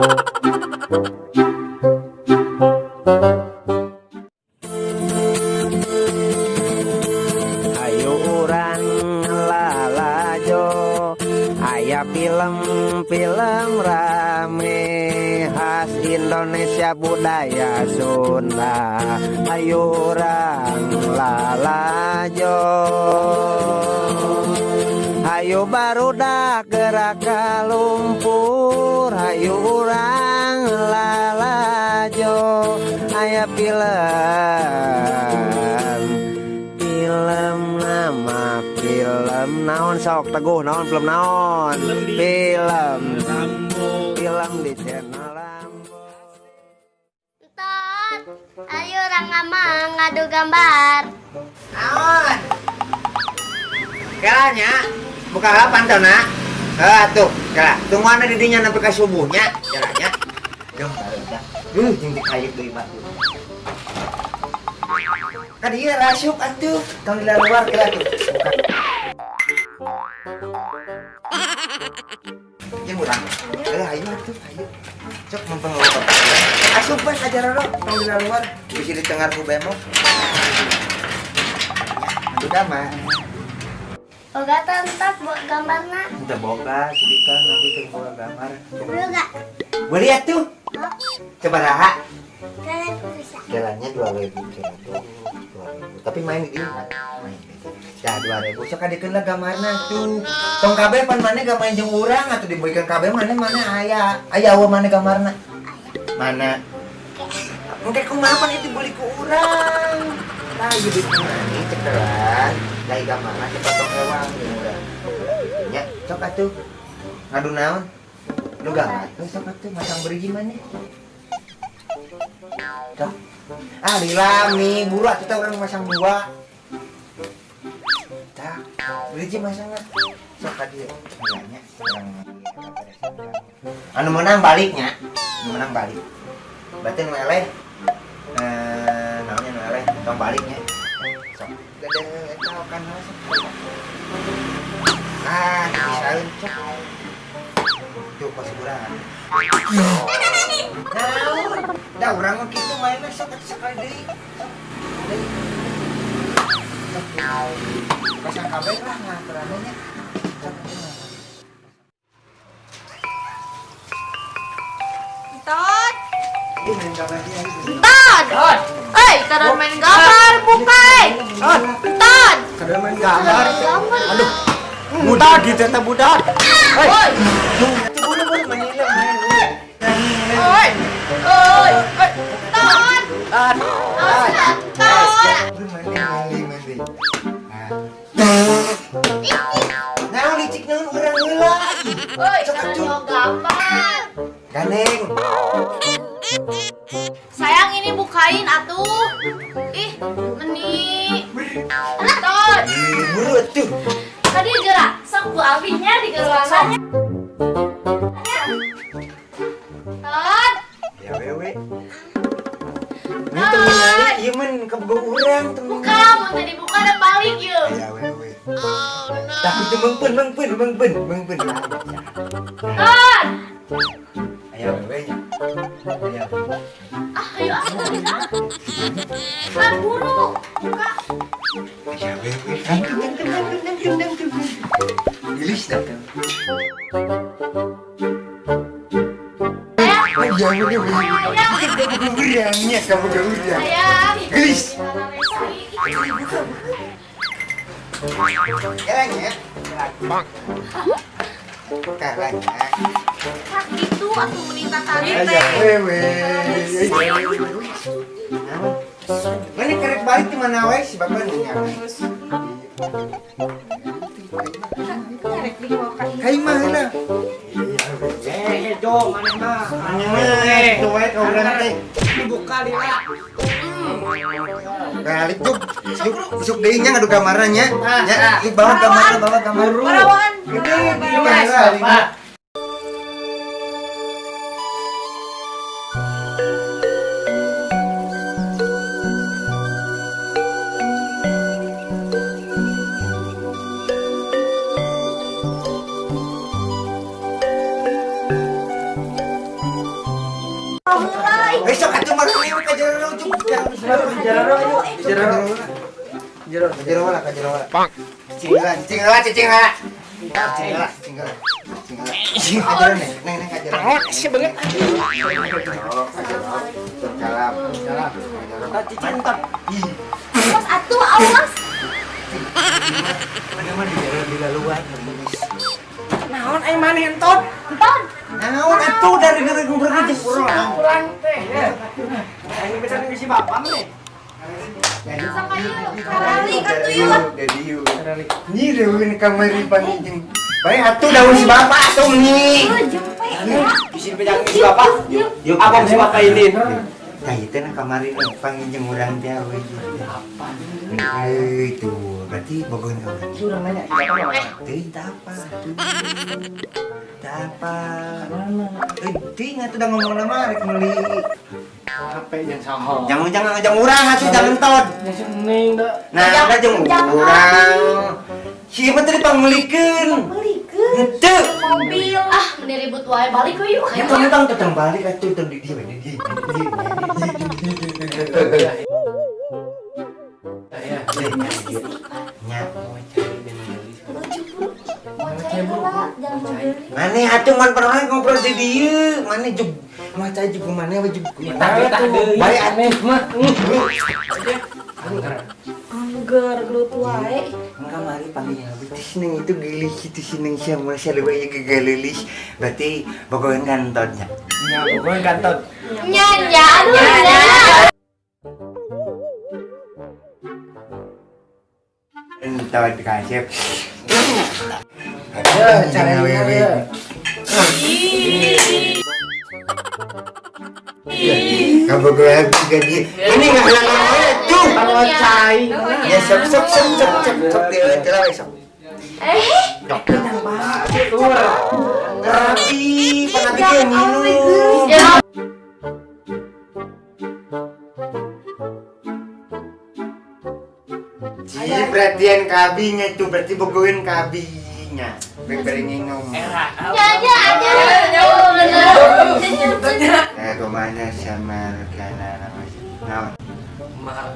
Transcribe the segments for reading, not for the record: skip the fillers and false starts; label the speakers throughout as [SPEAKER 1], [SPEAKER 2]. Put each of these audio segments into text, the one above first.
[SPEAKER 1] Hayu urang lalajo aya film-film rame khas Indonesia budaya Sunda. Hayu urang lalajo, hayu barudak gerak lumpur, hayu urang lalajo aya film film nama film naon sok teguh naon film naon film film di channel Rambo.
[SPEAKER 2] Entot, ayo orang amang ngadu gambar.
[SPEAKER 1] Naon kela nya buka heula pantona heuh atuh kela tungguan di dinya nepi ka subuhnya kela nya jom barudak jeung dikayuk deui batu ka dieu rasup atuh tong di luar kela tuh buka jeung urang heuh hayu atuh hayu sok mumpung eueuh asup we ka jaroro tong di luar bisi ditengar ku bemo atuh damai.
[SPEAKER 2] Boga entot buat gambarna.
[SPEAKER 1] Udah boga sedikit nanti teu boga gambar.
[SPEAKER 2] Boga.
[SPEAKER 1] Beli atuh. Coba raha.
[SPEAKER 2] Kalian bisa.
[SPEAKER 1] Jalannya 2000 kira tuh. 2000. Tapi main di dieu, main. Ya 2000 sok adikeun lah gambarna tuh. Tong kabeh pan maneh gak main jeung urang atuh dibeuikeun kabeh maneh mana aya. Aya eueuh maneh gambarna. Mana? Engke kumaha pan itu beli ku urang. Lah ieu duit maneh cekelan. Lah gambarna cepotong ewang jeung urang. Nya, sok atuh. Ngadu naon? Lu gambar tuh sok atuh masang beriji maneh. Sok. Ah lila mi buru atuh teh urang masang dua. Tah, beriji masangna. Sok ka dieu. Nya, urang anu menang baliknya. Anu menang balik. Berarti nu eleh naonnya nu eleh tong baliknya. Sok. Gede eta kan sok. Ah, dipisahin sok. Tuh kos urang. Naon? Da urang mah kitu mainna sok atuh sakali deui. Sok. Deui. Sok. Pasang kabeh lah ngaturanna nya. Sok atuh.
[SPEAKER 3] Entot.
[SPEAKER 1] Ih, main gambar dia.
[SPEAKER 3] Entot. Hei, kadang main gambar, buka. Entot.
[SPEAKER 1] Kadang main gambar.
[SPEAKER 2] Gambar.
[SPEAKER 1] Aduh. Budak gitu eta budak. Hei.
[SPEAKER 3] Oi.
[SPEAKER 1] Tuh, buru buru main heula, main heula.
[SPEAKER 3] Oi. Oi. Oi. Entot. Entot.
[SPEAKER 1] Buru main main main. Nah, licik naon urang heula.
[SPEAKER 3] Oi,
[SPEAKER 1] Sok
[SPEAKER 3] kadang
[SPEAKER 1] atuh.
[SPEAKER 3] mau gambar.
[SPEAKER 1] Gandeng.
[SPEAKER 3] Sayang ini bukain atuh. Ih, meni. Entot.
[SPEAKER 1] Ih, buru atuh.
[SPEAKER 3] Tadi gerak, sok ku abinya di geruangannya. Tot.
[SPEAKER 1] Ya wewe. Ini teu ningali ieu mun kaboga urang teu
[SPEAKER 3] Buka, mun tadi buka dan balik yeuh.
[SPEAKER 1] Ya wewe. Tapi teu meungpeun meungpeun meungpeun meungpeun.
[SPEAKER 3] Tot.
[SPEAKER 1] Aya wewe nya. Aya.
[SPEAKER 3] Ah, ayo ah, ah. Ah, buru. Buka.
[SPEAKER 1] Aya wewe. Dang dang dang dang dang dang dang. Gelis datang.
[SPEAKER 3] Sayang.
[SPEAKER 1] Aya wewe.
[SPEAKER 3] Sayang.
[SPEAKER 1] Urangnya kaboga urang.
[SPEAKER 3] Sayang.
[SPEAKER 1] Gelis. Jalannya. Kalanya.
[SPEAKER 3] Kak gitu atuh mending tadi
[SPEAKER 1] Aya
[SPEAKER 3] teh.
[SPEAKER 1] wewe. Mana kerek balik di mana wae si bapak nanya. Kai mah heula.
[SPEAKER 4] Eh, Jo, maneh mah.
[SPEAKER 1] Maneh mah kitu wae ka urang teh.
[SPEAKER 4] Dibuka lila.
[SPEAKER 1] Balik juk. Juk isuk deui nya ngadu kamarna nya. Nya, yuk bawa kamarna, bawa kamar.
[SPEAKER 3] Barawaan.
[SPEAKER 1] Gede, di mana
[SPEAKER 4] Pak.
[SPEAKER 1] Besok atuh mah liwat ka jero ujung.
[SPEAKER 4] Jero ayo. Jero. Jero.
[SPEAKER 1] Ka jero lah, ka jero lah. Cicing heula, cicing heula, cicing heula. Cicing heula, cicing heula. Cicing heula. Ka jero neng, neng neng ka jero.
[SPEAKER 4] Naon sih banget.
[SPEAKER 1] Ka jero. Salam.
[SPEAKER 4] Salam.
[SPEAKER 1] Salam.
[SPEAKER 4] Cicing entar.
[SPEAKER 1] Ih,
[SPEAKER 3] Awas atuh awas.
[SPEAKER 1] mana mah di jero di laluan.
[SPEAKER 4] Naon aing maneh entot?
[SPEAKER 3] Enton.
[SPEAKER 1] Naon atuh dari gara-gara jeung urang.
[SPEAKER 4] Urang teh ya. Aing bisa si bapak mah nih.
[SPEAKER 3] Sok ayo. Karalik atuh ieu.
[SPEAKER 1] Dari Nyi reueun kamari pangjeng. Bae atuh daun si bapak atuh nyi.
[SPEAKER 3] Jempe ya.
[SPEAKER 4] Bisi pegang si bapak.
[SPEAKER 1] Yuk,
[SPEAKER 4] Apa si bapak ini?
[SPEAKER 1] Tah ieu teh na kamari pangjeng urang teh we.
[SPEAKER 4] Apa?
[SPEAKER 1] Itu berarti bogoheun ka urang.
[SPEAKER 4] Curang nanya.
[SPEAKER 1] Teuing tah apa atuh. Tah apa. Teuing atuh da ngomong mah rek meuli.
[SPEAKER 4] HP yang saha.
[SPEAKER 1] Jangan jangan ngajak urang atuh jangan tot.
[SPEAKER 4] Yang seneng da.
[SPEAKER 1] Nah, da jeung urang. Si ieu teh dipangmeulikeun.
[SPEAKER 3] Melikeun.
[SPEAKER 1] Henteu.
[SPEAKER 3] Mobil. Ah, meni ribut wae balik we yuk.
[SPEAKER 1] Ya tong tong tong balik atuh tong di dieu di dieu.
[SPEAKER 4] Ya.
[SPEAKER 1] Nya.
[SPEAKER 4] Mau cari dan beli.
[SPEAKER 3] Lucu bro. Mau cai heula, jangan mau beli.
[SPEAKER 1] Mane atuh mun pernah ngobrol di dieu, mane jug maca jug mane we jug.
[SPEAKER 4] Tah deui.
[SPEAKER 1] Bae atuh
[SPEAKER 4] mah.
[SPEAKER 3] Angger gelut wae.
[SPEAKER 1] Kamari panggilnya abi teh seneng itu geulis itu seneng sia mun sia leuweung ieu gegeulis. Berarti bogoheun kantotnya.
[SPEAKER 4] Nya bogoheun kantot.
[SPEAKER 3] Nya nya aduh nya.
[SPEAKER 1] Entot kasep.
[SPEAKER 4] Ya, caranya ya.
[SPEAKER 1] Kabogohan juga dia. Ini nggak ngalang tuh.
[SPEAKER 4] Kalau cai.
[SPEAKER 1] Ya sok sok sok sok sok sok dia telah sok.
[SPEAKER 3] Eh,
[SPEAKER 1] Rapi, pernah bikin minum.
[SPEAKER 3] ya.
[SPEAKER 1] Ji, perhatian kabinya tuh berarti bogoin kabinya. Beng minum.
[SPEAKER 4] Era.
[SPEAKER 3] Nya nya aja. Bener.
[SPEAKER 1] Eh, kemana sama rekan nama?
[SPEAKER 4] Mahal.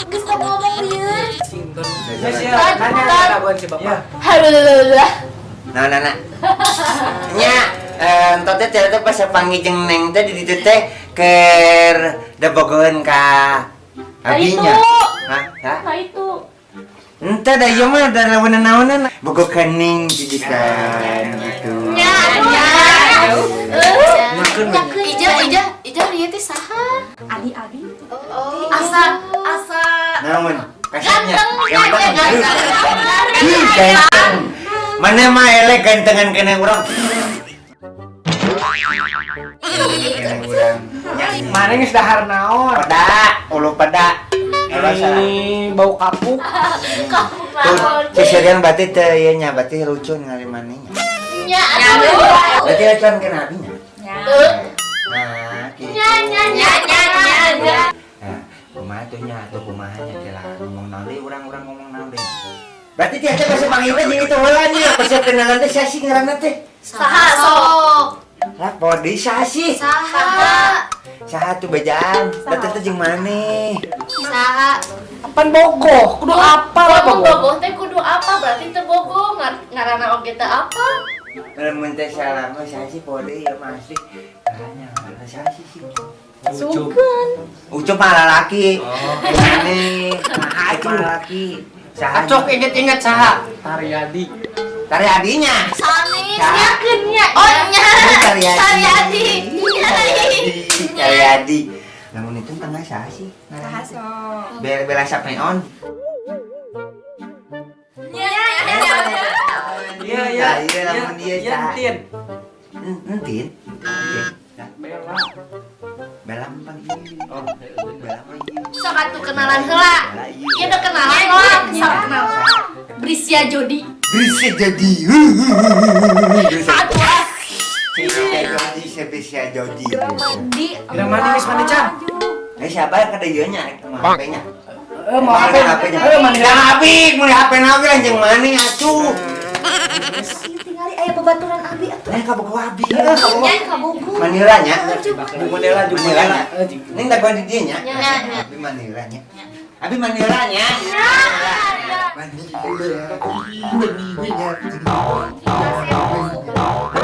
[SPEAKER 3] Geus ngomong lieur.
[SPEAKER 4] Cinta. Ya, nanya kabuan si bapak.
[SPEAKER 3] Halulah.
[SPEAKER 1] Nah, nah, nah. Nya, entot teh ternyata pas panggil jeung neng teh di ditu teh keur da bogoheun ka abinya. Hah? Hah?
[SPEAKER 3] Nah itu.
[SPEAKER 1] Entah da ieu mah da lawan-naonan bogo kening jijikan gitu.
[SPEAKER 3] Nya nya.
[SPEAKER 1] Nyakeun we.
[SPEAKER 3] Ija ija ija ieu teh saha? Abi abi. Oh. Asa asa
[SPEAKER 1] Naon? Kasarnya.
[SPEAKER 3] ganteng
[SPEAKER 1] Yang
[SPEAKER 3] ya
[SPEAKER 1] ganteng.
[SPEAKER 3] ganteng.
[SPEAKER 1] Ih, ganteng. Mana mah elek gantengan kena urang. Kena urang. Nya,
[SPEAKER 4] Mana geus dahar naon?
[SPEAKER 1] Pada, ulu pada. Kalau salah.
[SPEAKER 4] Ini bau kapuk.
[SPEAKER 3] Kamu
[SPEAKER 1] Tuh,
[SPEAKER 3] naon?
[SPEAKER 1] seserian berarti teh ieu nya berarti lucu ningali manehnya.
[SPEAKER 3] Nya aduh.
[SPEAKER 1] Berarti lucuan kena abinya.
[SPEAKER 3] Tuh.
[SPEAKER 1] Nah, gitu.
[SPEAKER 3] Nya nya nya nya nya.
[SPEAKER 1] Nah, kumaha tuh nya atuh kumaha nya teh lah ngomong naon deui urang-urang ngomong naon deui. Berarti tiap teh pas panggil teh jeung itu heula nya, pas kenalan teh sia sih ngaranna teh.
[SPEAKER 3] Saha sok?
[SPEAKER 1] Lah podi saha sih?
[SPEAKER 3] Saha?
[SPEAKER 1] Saha tuh bejaan? Datang teh jeung maneh.
[SPEAKER 3] Saha?
[SPEAKER 4] Apaan bogoh? Kudu apa lah
[SPEAKER 3] Lamun
[SPEAKER 4] bogoh?
[SPEAKER 3] bogoh teh kudu apa? Berarti teu bogoh ngaranna oge teu apa?
[SPEAKER 1] Lamun teh salah mah saha sih podi ya mah asli. Tanya, saha sih sih?
[SPEAKER 3] Sugan.
[SPEAKER 1] Ucup mah lalaki.
[SPEAKER 4] Oh.
[SPEAKER 1] Maneh, Ucup mah lalaki. Saha?
[SPEAKER 4] Acok inget-inget saha? Taryadi.
[SPEAKER 1] Tari adinya.
[SPEAKER 3] Sanes
[SPEAKER 1] Saha?
[SPEAKER 3] nyakeun nya. Oh nya.
[SPEAKER 1] Tari adi.
[SPEAKER 3] Tari adi.
[SPEAKER 1] Tari adi. Namun itu tengah saha sih? Saha
[SPEAKER 3] sok.
[SPEAKER 1] Bela bela sapeon.
[SPEAKER 3] Nya nya nya.
[SPEAKER 4] Iya, iya.
[SPEAKER 1] Nah, iya, lamun iya,
[SPEAKER 4] Iya,
[SPEAKER 1] saha.
[SPEAKER 4] Entin.
[SPEAKER 1] Entin. Entin.
[SPEAKER 4] Bela.
[SPEAKER 1] Bela mah ieu.
[SPEAKER 4] Oh,
[SPEAKER 1] Bela mah ieu.
[SPEAKER 3] Sok atuh kenalan heula.
[SPEAKER 1] Bela ieu.
[SPEAKER 3] Ieu udah kenalan lah, sok kenal. Brisia Jodi.
[SPEAKER 1] Bisa jadi.
[SPEAKER 3] Aduh ah.
[SPEAKER 1] Bisa jadi, bisa jadi.
[SPEAKER 3] Mandi.
[SPEAKER 4] Mandi geus mandi, Cang.
[SPEAKER 1] Eh siapa yang kada ieu nya rek mah HP-nya?
[SPEAKER 4] Mau HP.
[SPEAKER 1] HP-nya.
[SPEAKER 4] Mandi.
[SPEAKER 1] Yang abi, mun HP na oge lanjeng maneh atuh.
[SPEAKER 3] Tinggali aya babaturan abi atuh.
[SPEAKER 1] Maneh kabogoh abi.
[SPEAKER 2] Nya kabogoh.
[SPEAKER 1] Manila nya.
[SPEAKER 4] Buku Manila juga
[SPEAKER 1] Manila nya.
[SPEAKER 4] Manila.
[SPEAKER 1] Neng dagoan di dieu nya.
[SPEAKER 2] Nya, nya.
[SPEAKER 1] Abi Manila nya. Abi Manila nya. Manila. Manila. Abi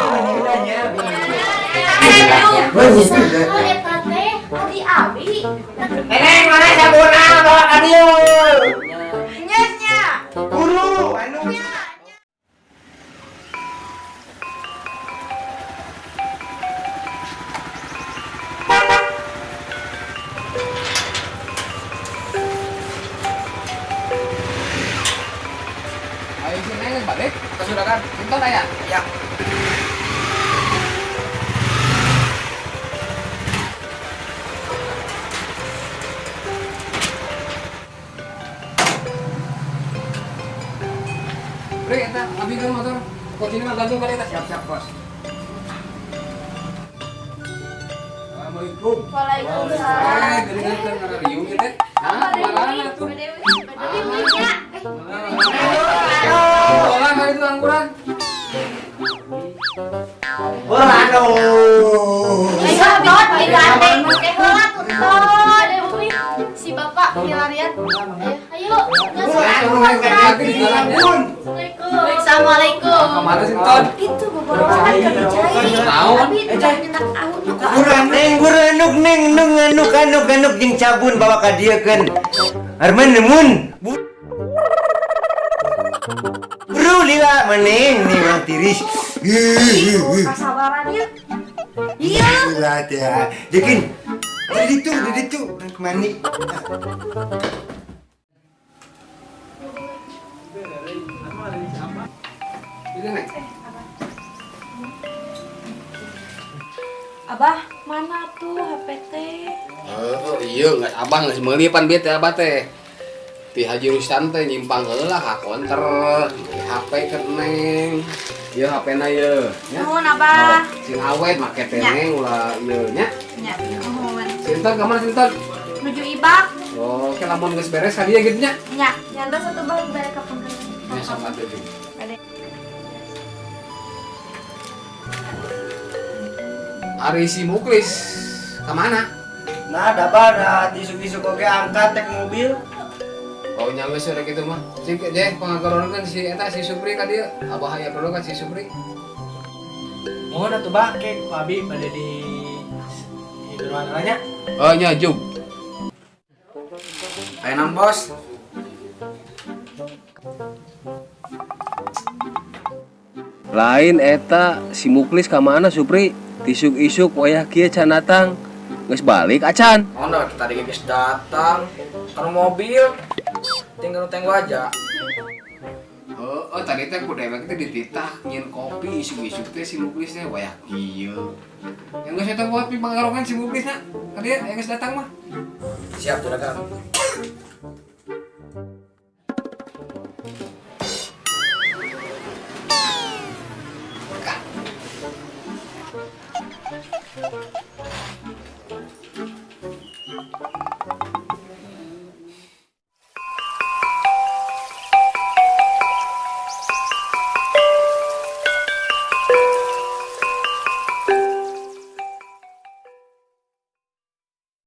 [SPEAKER 1] Manila nya. Abi Manila.
[SPEAKER 2] Saha eta teh? Adi abi.
[SPEAKER 1] Neneng mana sabuna bawa ka dieu.
[SPEAKER 3] Nya nya.
[SPEAKER 1] Buru anu.
[SPEAKER 5] Ayo si Neng balik. Kita sudah kan. Sinton aya.
[SPEAKER 4] Ya.
[SPEAKER 5] Bre, eta ambilkeun motor. Kuncina mah gantung kali eta.
[SPEAKER 4] Siap siap bos. Assalamualaikum.
[SPEAKER 3] Waalaikumsalam.
[SPEAKER 5] Eh, geuningan teh ngarariung ieu teh. Nah, kumaha tuh? Bola kali itu angguran.
[SPEAKER 1] Bola aduh.
[SPEAKER 2] Ayo tot digandeng teh heula tuh tot.
[SPEAKER 3] Si bapak milarian.
[SPEAKER 2] Ayo.
[SPEAKER 1] Bola aduh sabun.
[SPEAKER 2] Assalamualaikum.
[SPEAKER 5] Kemana sih Ton?
[SPEAKER 3] Itu boborohan kan dicai.
[SPEAKER 5] Naon?
[SPEAKER 3] Abi itu nyenak aun.
[SPEAKER 1] Buruan neng, buruan nuk neng, nung anuk anuk anuk jeung cabun bawa ka dieu keun. Arman nemun. Buru lila maneh nih urang tiris.
[SPEAKER 3] Kasabaran ieu. Iya.
[SPEAKER 1] Lila teh. Jekin. Di ditu, di ditu, urang mandi.
[SPEAKER 5] Itu Neng.
[SPEAKER 3] Abah, mana tuh HP teh?
[SPEAKER 5] Oh, iya, nggak abah nggak meuli pan bieu teh abah teh. Ti Haji Rustan teh nyimpang heula ka konter, meuli HP ke Neng. Ieu HP-na ieu, nya.
[SPEAKER 3] Nuhun Abah.
[SPEAKER 5] Sing awet make teh Neng ulah ieu nya.
[SPEAKER 3] Nya, nuhun.
[SPEAKER 5] Sinten ka mana sinten?
[SPEAKER 3] Nuju ibak.
[SPEAKER 5] Oh, oke lamun geus beres ka dieu gitu nya.
[SPEAKER 3] Nya, nyanda satu bah balik ka pangkalan.
[SPEAKER 5] Nya sok atuh jeung.
[SPEAKER 3] Bade.
[SPEAKER 5] Ari si Muklis ka mana?
[SPEAKER 4] Nah, ada barat, isuk-isuk oge angkat tek mobil.
[SPEAKER 5] Oh, nya geus rek kitu mah. Cik je pangagaronan kan si eta si Supri ka dieu. Abah aya perlu kan si Supri.
[SPEAKER 4] Mohon atuh bah ke ku abi pada di ruangan nya.
[SPEAKER 5] Oh nya jug.
[SPEAKER 4] Ayo nang bos.
[SPEAKER 5] Lain eta si Muklis ka mana Supri? Tisuk-isuk wayah kieu can datang. Geus balik acan.
[SPEAKER 4] Oh, nah, tadi geus datang kan mobil. Tinggal tenggo aja.
[SPEAKER 5] Oh, oh tadi teh ku dewek teh dititah nyin kopi isuk-isuk teh si Muklis teh wayah kieu. Yang geus eta buat pimanggarongan si Muklis na. Ka dieu yang geus datang mah.
[SPEAKER 4] Siap, juragan.